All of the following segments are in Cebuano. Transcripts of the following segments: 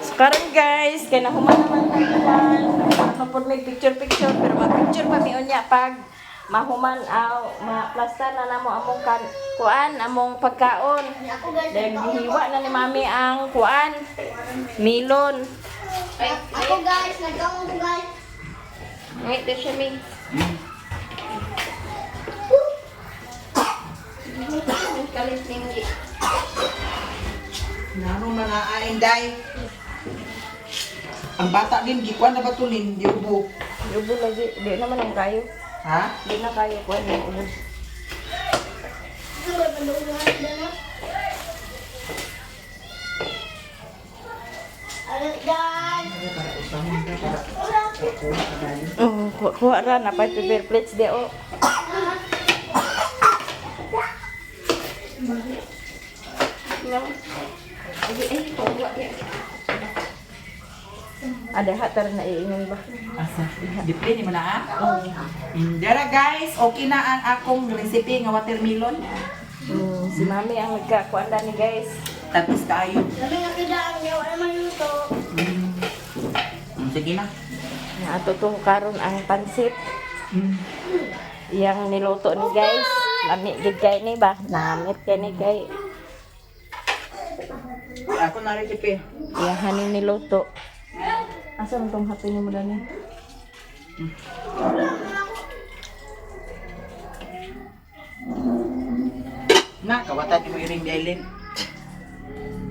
So karon guys, kay nahuman naman tagkuan. Mapud may picture picture, pero mag-picture pa mi unya pag mahuman aw maplasta na namo among kan kuan, among pagkaon. Ako guys, Dahil gihiwa na ni Mami ang kuan, melon. Ako guys, nagkaon ko guys. Wait, there's siya mi. Kalit ni mi. Nano man na inday. Ang bata din gikuan na batulin, giubo. Ubo lagi, di naman ang kayo. Ha? Di na kayo kuan ng ubo. Ano ba pandugan na? Ano guys? Para usahon ka para kuha ka dayon. Oh, kuha, kuha ra na pa paper plates di oh. No. Ay, ay, kuha di. Ada ha tara na iingon ba? Asa? Dipli ni mo na ah? Dara guys, okay na ang akong recipe nga watermelon. Si Mami ang nagkakuan ni guys. Tapos tayo. Sabi nga kita ang yawa naman luto. Sige na. Nga ato to karon ang pansit. Iyang niluto ni guys. Lami gid kay ni ba? Namit kay ni kay. Ako na recipe. Iyang hanin niluto. Asa man tong hapin mo dani? Na, kawatan ni mo iring Eileen.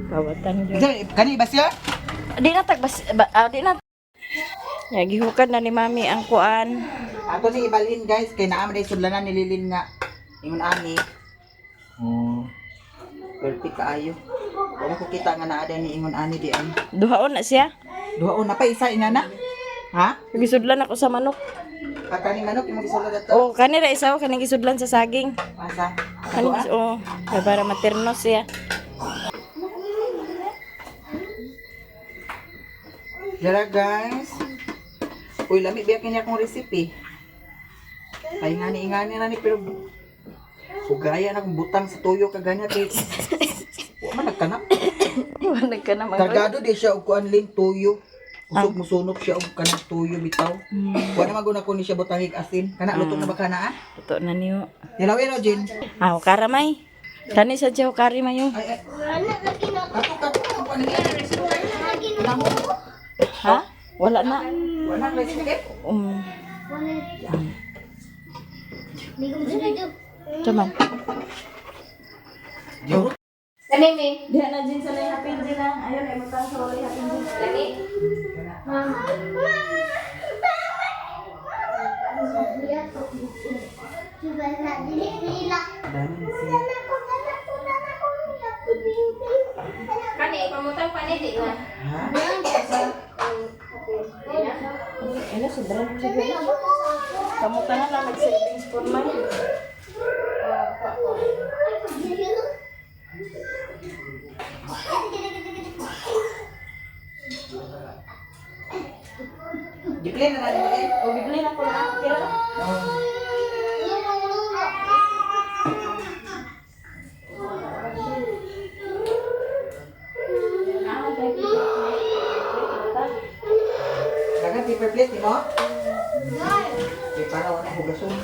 Kawatan gyud. Kani ba siya? Di na tag bas ba, ah, di na. Ya, gihukad na ni Mami ang kuan. Ako ni ibalhin guys kay naa man sudlanan ni Lilin nga ingon ani. Oh. Perfect kaayo. Wala ko kita nga naa day ni ingon ani di ay. Duhaon na siya. Duhaon na pa isa ina na. Ha? Gisudlan ako sa manok. Kani manok imong gisulod ato. Oh, kani ra isa oh, kaning gisudlan sa saging. Asa? Kani oh, kay para materno siya. Dara guys. Uy, lami biya kini akong recipe. Ay ngani ingani na ni pero ugaya na akong butang sa tuyo ka ganyan kay wa man nagkanap. Wala ka na mag. Kargado di siya og kuan lin tuyo. Usog musunok siya og kanang tuyo bitaw. Wa na maguna ko ni siya butangig asin. Kana luto na ba kana ah? Luto na niyo. Dilawin o Jin. Aw, karamay. Kani sa diyaw kari mayo. Ay ay Wala lagi na. kato kato ang kuan ni. Wala lagi na. Ha? Wala na. Wala nang recipe. Wala. Hindi ko masunod. Tuman. Yo. Dali mi. Diha na jin sa lay hapin jin na. Ayon ay mutang sa walay hapin jin. Dali. Kani pamutang pa ni di na. Ha? Ano sudran ko siya. Kamutan na lang mag savings spoon man. Giplin na na ni. O bigli na ko na kira. Dagan paper plate ni mo? Kay para wala hugason.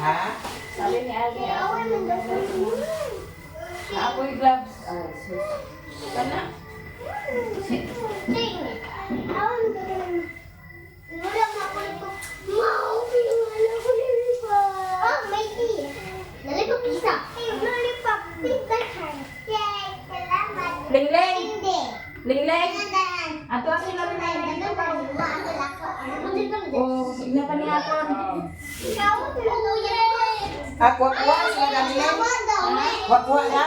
Ha? Sabi ni Ate, ako'y gloves. Ah, sus. Kana? Lingleng! Lingleng! Ato ang sila rin. Oh, na pa ni hapon. Ah, kuha-kuha sila dami. Kuha-kuha na.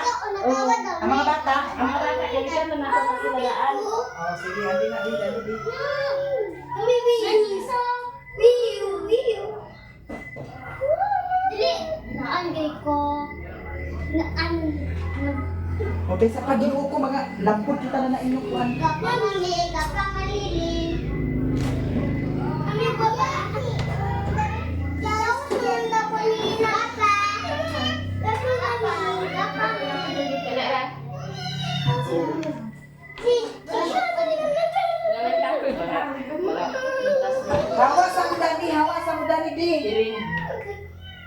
Ang mga bata. Ang mga bata, kaya na na ako magsilagaan. Oh, sige, andi na di, andi di. Okay, sa pag-iuko mga lambot kita na na inyong kuan. Hawa sa mo dani, hawa sa mo dani di.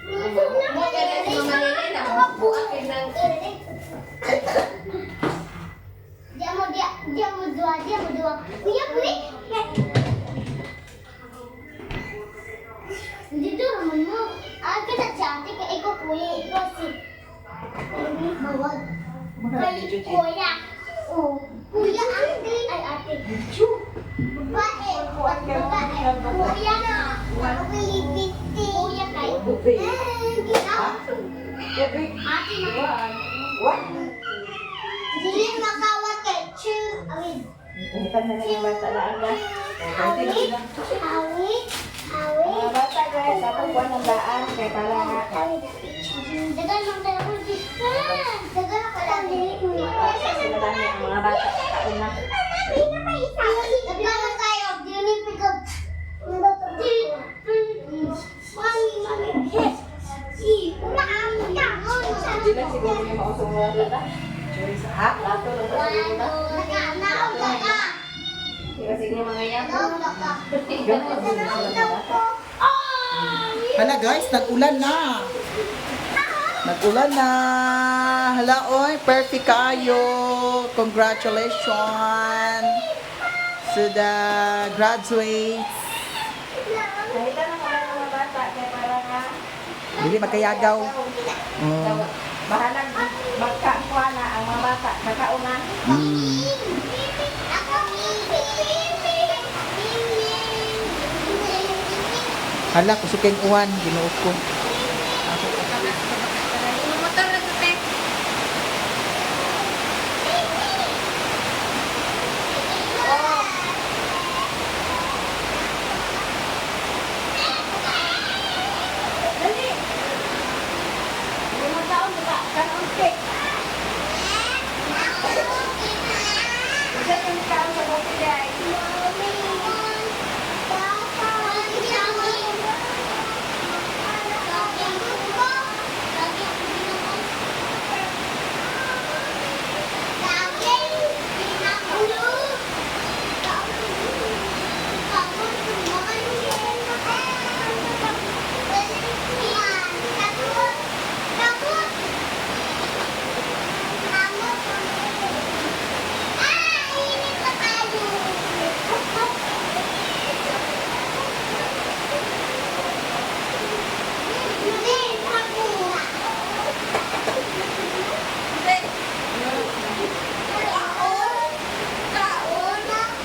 Mo kaya si Mama Lele na buak ng Dia mau dia dia mau dua, dia mau dua. Kuya kuya. Dito naman mo. Ah, kita si ate kay ikaw kuya, ikaw si Bawag. Kay kuya. Oh, kuya ate. Ay ate. Babae, babae. Kuya na. Kuya kay. Eh, ginawa. Ate na. What? Dili makawat kay Chu. Awid. Hitan na ng bata na ang Awit. Awit. Awit. Mga bata guys, atong kuan ng daan kay para nga Awit. Dagan lang tayo ko. Dagan ka lang. sila dami ang mga bata kaon na. Dagan lang tayo. Dili pick up. Di lang siguro yung mausong mga bata. Ha? Lato lang sa siguro ba? Di ba siguro mga yan? Hala guys, nag-ulan na. Nag-ulan na. Hala oy, perfect kayo. Congratulations to the graduates. Kahita na kami mga bata kay para nga Dili magkayagaw. Mm. Bahalag magkakuha na ang mga bata kakaon na. Hala, kusog kayong uwan, Ginoo ko. Motor na sa te. Dali. Hindi mo taon diba? Kanon cake. Isa yung kaon sa buki guys. Ah, init na tayo. Hindi, ako. Kaon. Kaon.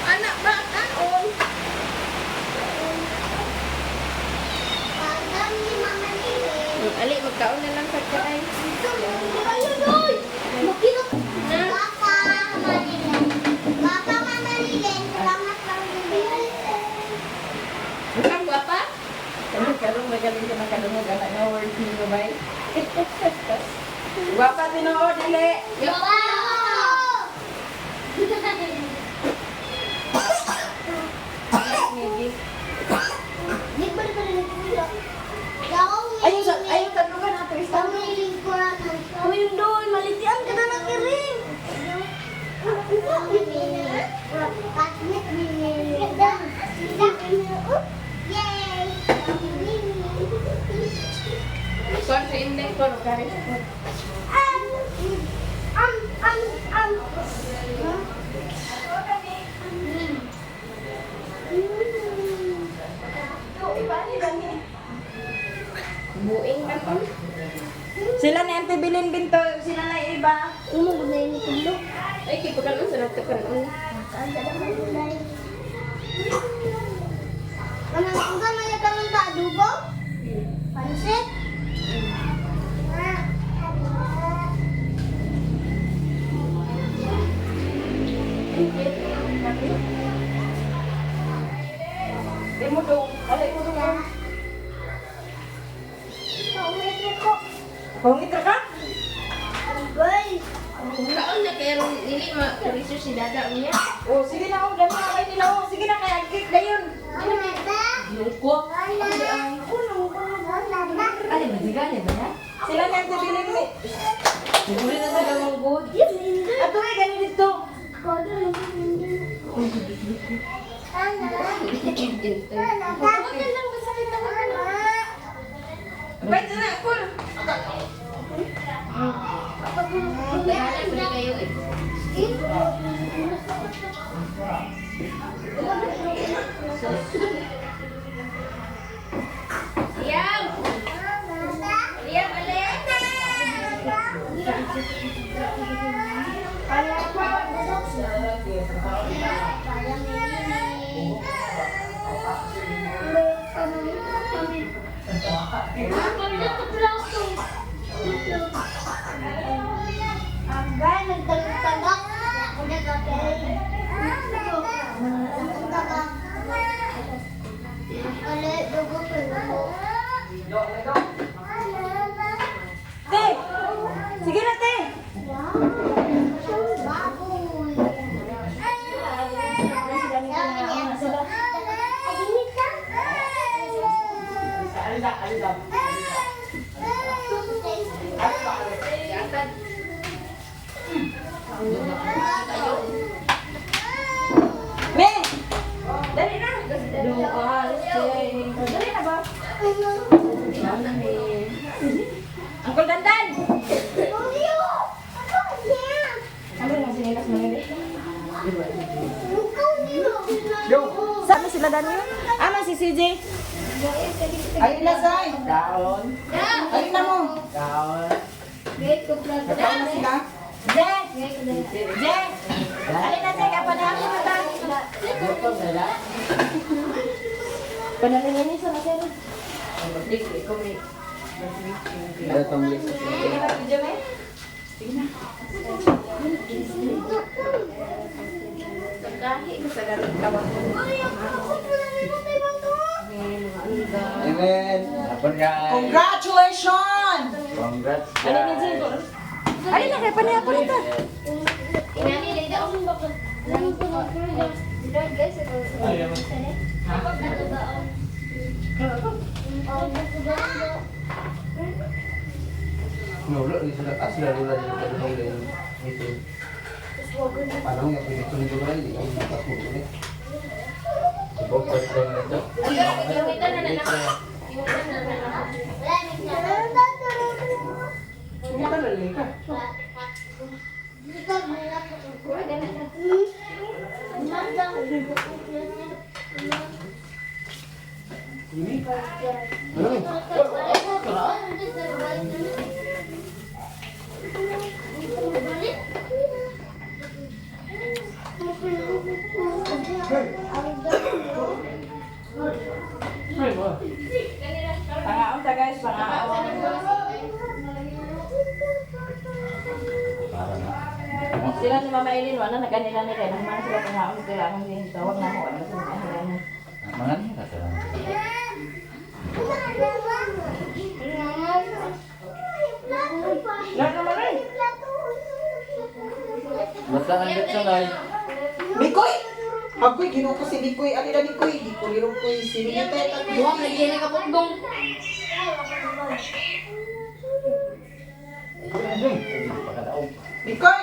Anak ba? Kaon. Pagdam ni Mama Lili. Ali, magkaon na lang sa kay. Ayun, oy! Makilot. Papa, Mama Lili. Papa, Mama Lili. Salamat lang din. Mukhang gwapa? Karon karon magaling ka makadungog anak nga word niyo bay. Gwapa tinuod dili. Wow! Migi. Di ba rin rin kuya? Ayun sa ayun tadlugan ato isa. Ayun doon, malitian ka na ng iring. Yay! Kon sa indeng kon kare. Am, am, am. Buing man kon. Sila ni Auntie Bilin binto, sila na iba. Umo na yung tulo. Ay kay pagkaon sa nato karon. Kanang unsa man yung kanang ta adobo? Pansit? Di mo dong, alay mo dong. Pauwi ko. Pangit ra ka? Guys, Kaon na pero dili ma research si dada niya. Oh, sige na oh, dami na kayo nila oh. Sige na kay ang cake dayon. Lungko. Ali ba diga ba ya? Sila ni Auntie Bilin ni. Siguro na sa gamang good. Ato ay gani dito. Tawagan lang ba sa akin? Tawagan lang. Wait na, cool. Naghanap na kayo eh. Liam! Liam, alik! Te! Sige na, te! Me! Dali na! Dali na ba? Uncle Dandan! Ano na sinilas mo nila? Yo! Sama sila Daniel? Ama si CJ. Alin na, Sai! Alin na mo! Nagkaon na sila? Je! Je! Alin na, Je! Kapanahapon na ta. Panalingin sa masero. Sige na, video me. Pagkahi ko sa ganit ka ba? Amen. Hapon guys. Congratulations! Congrats Alin na, Je. guys. Alin na, kay panahapon na ta. Inani, lida ako ba ko? Nulo ni sila ah sila lula ni sila lula itu. Parang yang pinito ni Dora ini kan buka kulo ni. Bokor ko na ito. Iwitan na na na. Iwitan na na na. Pangaon ta guys, pangaon. Para na. Sila ni Mama Eileen, wala na kanila ni kay naman sila pangaon kaya akong din tawag na ako ano sa mga sila ni. Mga niya ka sa Basta ang sa lay. Mikoy! Agoy, ginoo ko si Mikoy. Alin na Mikoy? Di ko nirong koy. Si Mikoy. Buwang lagi na kapundong. Mikoy!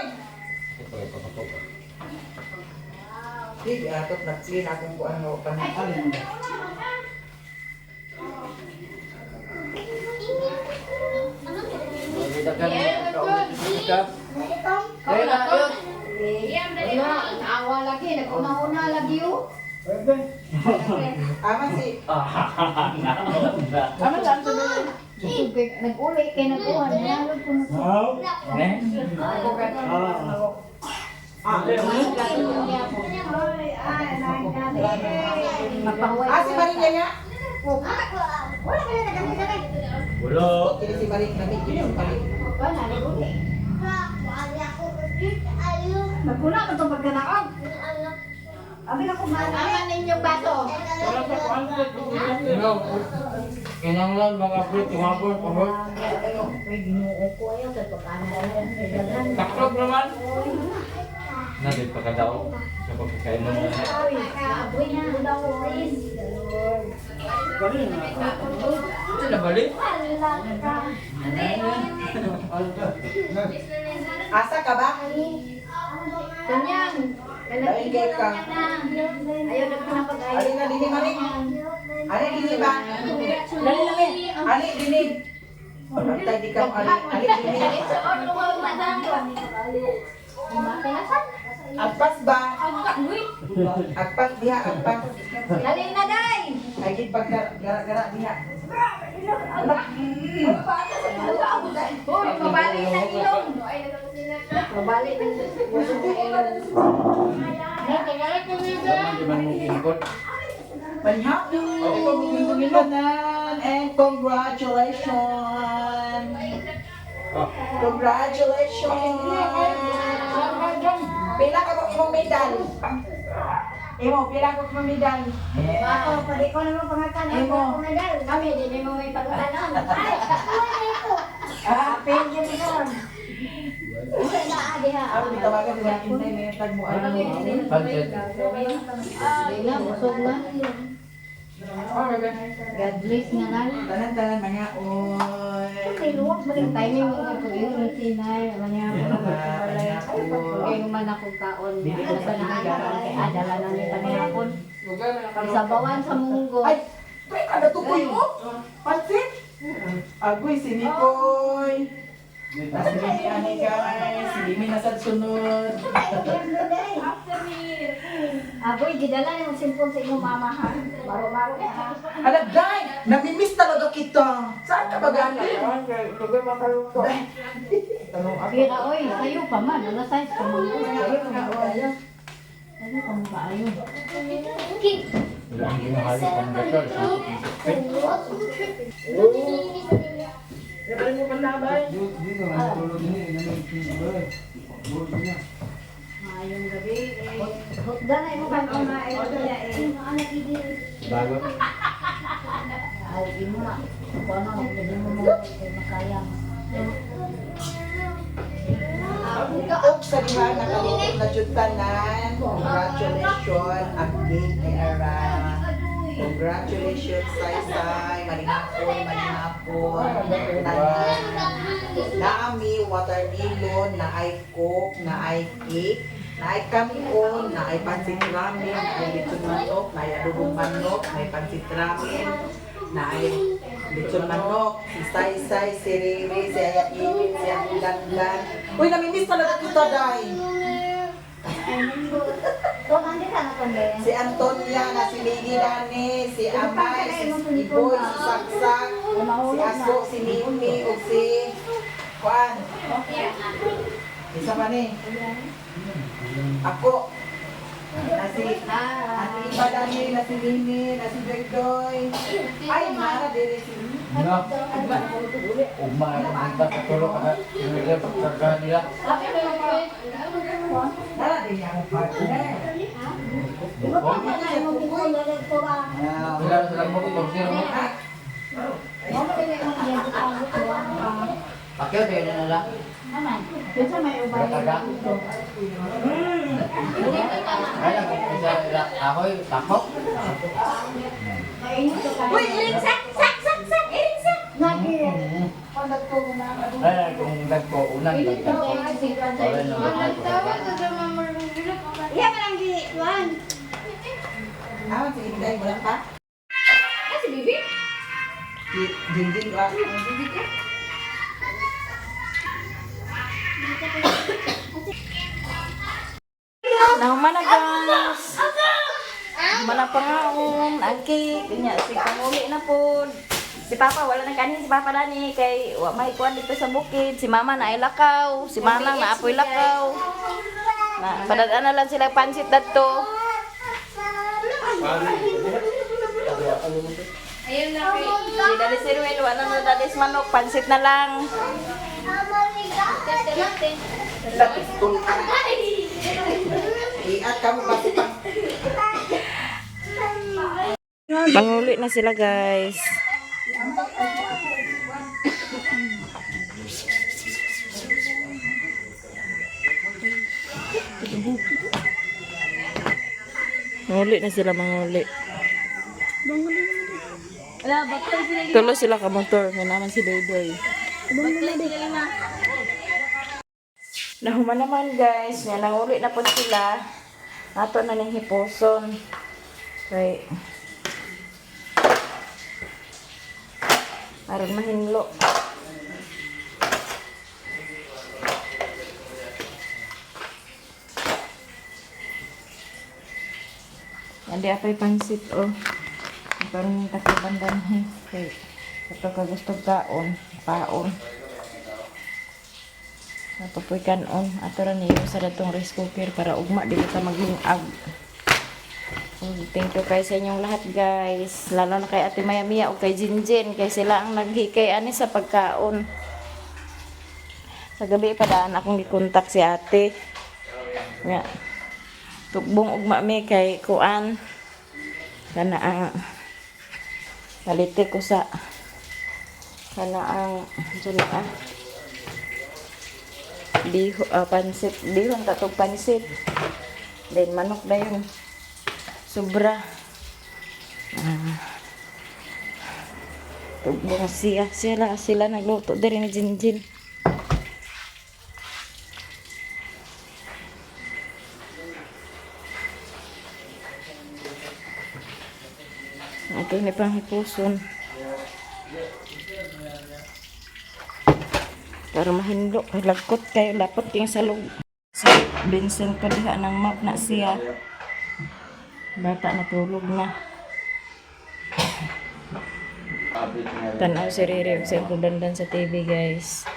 Di, atot nag-clean akong kuan mo pa ni. Liam, dali na. Naawa lagi, nag-una-una lagi oh. Ama si Ama saan to doon? Nag-uli kay nag-uwan. Nalog ko na. Mapahuway. Ah, si Maring Yaya? Wala ka na nag-uli. Wala. Kini si Maring nami, kini si Maring. Wala, nag-uli. Nagkuna ka itong pagkanaog. Abi na kumain. Tama ninyong baso. No. Kinanglan mga fruit, tumabol, pahol. Ay, ginoo ko ayaw kay pagkanaog. Taklog naman. Natin pagkadao sa pagkakain mo na. Ay, naaboy na. Ito na balik. Asa ka ba? Ganyan. Lain kay ka. Ayaw na ko na pag-ayaw. Ali na dini mani. Ali dini ba? Dali na mi. Ali dini. Bantay di ka ali. Ali dini. Agpas ba? Agpas diha, agpas. Dali na, day! Ay gid pag gara-gara diha. Hoy, mabali na ilong. Mabali na ilong. Manhapon tanan and congratulations. Congratulations. Pila ka ba imong medal? Imo, pila ka imong medal? Ako, pwede ko naman pangatan. Imo. Kami, di mo may pagkatanon. Ah, Pwede ka. Wala na, adi ha. Ako tawagan mo hintay may tag mo ano. Pancit. Di na, busog na. God bless nga na. Tanan-tanan mga oy. Timing mo ito yung rutinay. Kaya man ako kaon. Sa naan, adala na ni panihapon. Sabawan sa munggo. Ay, pre ka natukoy mo. Pansit. Agoy si Nikoy. Nasa Mimi ani guys, si Mimi nasa sunod. Aboy, gidala yung simpon sa imong mama ha. Maro-maro ka ha. Ala, Day! Namimiss talaga kita! Saan ka ba galing? Pira oy, sayo pa man. Ano size pa man. Sayo pa man kaayo. Wala ang ginahalo pang gasol. Maayong gabi. Hutda na imo kan na eh. Bago. Ay, imo na. Kuno hindi mo mo makaya. Og sa diha nakaluto na jud tanan. Congratulations ang cake ni Ara. Congratulations, Sai Sai. Malinapon, malinapon. Tanan. Naami, watermelon, naay coke, naay cake, naay kamuon, naay pansit ramen, naay litson manok, naay adobong manok, naay pansit ramen, naay litson manok, si Sai Sai, si Riri, si Ayat Ibin, si Ang Lan. Uy, namimiss talaga kita, Day. To andi ka na konde. Si Antonia, na si Ligi Dani, si Amay, si Iboy, si Saksak, si Aso, si Mimi, o si Juan. Isa pa ni. Ako. Na si Ate Iba Dani, na si Mimi, na si Doy. Ay, Mara, dere si No. Ugma na ang sa tulog ka. Yung pagkarga nila. Nara, dere ang partner. Ah, Wala sila mo kung sino mo. ah, Pakyo, tayo na nila. Kinsa may ubay? Karga. Ay, lang, isa nila. Ahoy, takok. Uy, iling sak sak sak sak iling sak. Nagi. Ay, kung dagko, unang dagko. Wala na Iya man ang gi kuan. ah, sige, Inday, wala pa? Ah, si Bibi. Jingjing, ah. Nahuman na guys. Human na pangaon, ang cake, kanya si panguli na po. Si Papa wala na kanin si Papa dani kay wa may kuan dito sa bukid, si Mama na ay lakaw, si Manang na apoy lakaw. Na padadaan na lang sila pansit dadto. Si Dali si Ruel, wala na dadis manok, pansit na lang. Sa pistol ka. Iat ka mo ba si pang... Panguli na sila guys. Manguli na sila, manguli. Tulo sila ka motor, may naman si Doydoy. Nahuman naman guys, nga nanguli na po sila. Ato na ning hipuson. Kay aron mahinlo. Andi apay pansit oh. Parang takluban danhi. Kay ato ka gusto kaon, paon. Ato po'y kanon. Ato ra niyo sa datong rice cooker para ugma dili ta maglingag. Thank you kay sa inyong lahat guys. Lalo na kay Ate Maya Mia o kay Jinjin kay sila ang naghikay ani sa pagkaon. Sa gabi padaan akong gikontak si Ate. Nga. Tugbong ugma mi kay kuan. Kana ang palite ko sa kana ang unsa na ah biho, pansit bihon tatog pansit, then manok dayon sobra. Tugbong siya sila sila nagluto diri ni Jinjin. Ito ni panghipuson pero mahinlo kay lagkot kayo lapot king salog. Si Vincent pa diha ng map na siya. Bata natulog na. Tanaw si Riri ug sa imong dandan sa TV guys.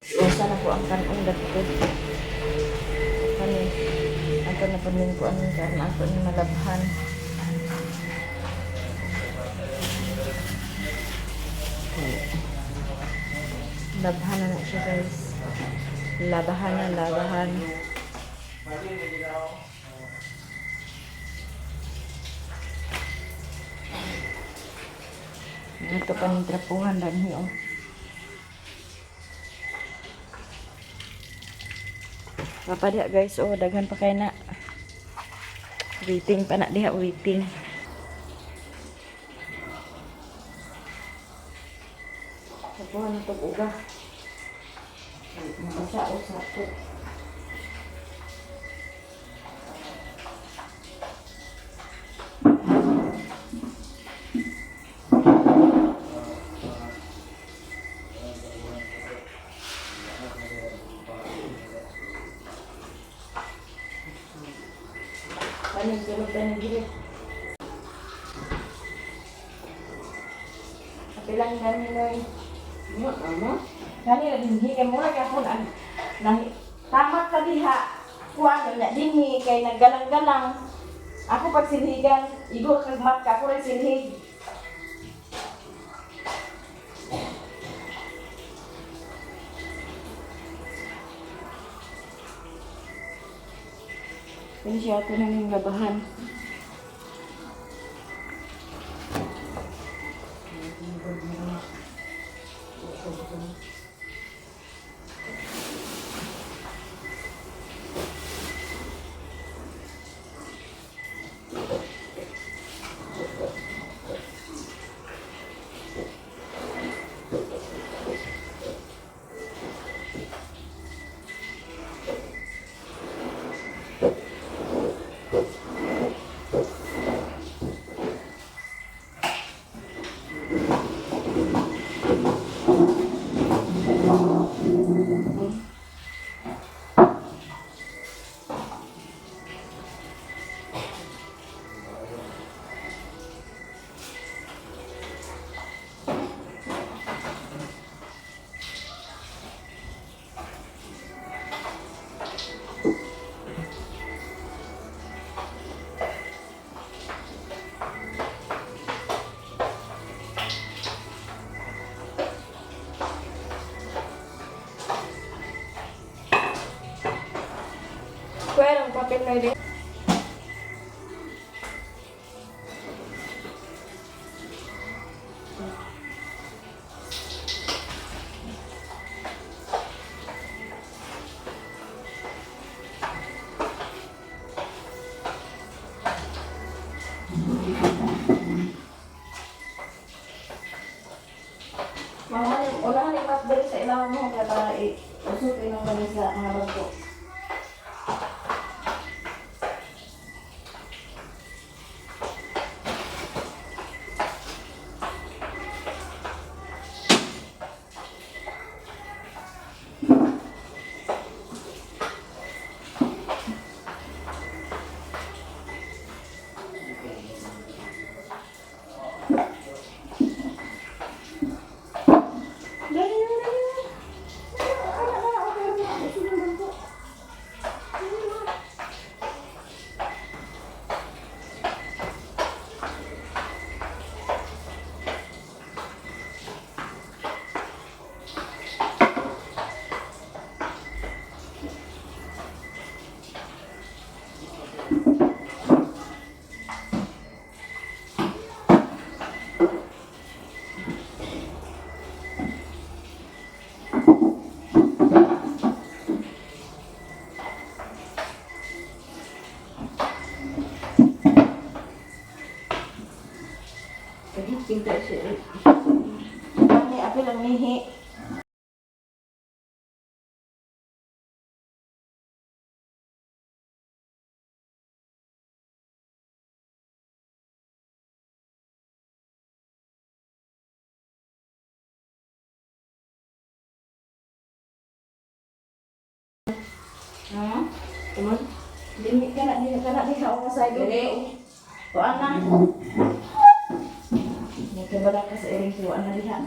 Usa na po ang kanon dagko. Kani ato na po ko ang karon ato ni malabhan. Labhan na na siya guys. Labahan na, labahan. Ito pa ng trapuhan dahil oh. Papa diha guys, oh, daghan pa kay na. Waiting pa na diha, waiting. Trapuhan na tog uga. Mabasa o sapo. Panig, tulog tayo ng gilid. Kapilang gani, Noy. Ano? Gani na dinhi, kay mura kay akong ang nahi- tamat ka diha. Kuan na dinhi, kay naggalang-galang. Ako pag silhigan, igo kag mat ka, ako rin silhig. Pero siya ato na yung labahan. Kuya, ang papel na yun. Mama, unahan yung map dali sa ilaw mo kaya para i-usutin ang kami sa mga bago. Pinta siya. Pani, apil ang nihi. Ha? Tumon? Dili ka na, dili ka na, diha ako sa dili. Kuan na. May kabala ka sa iring kuan na diha.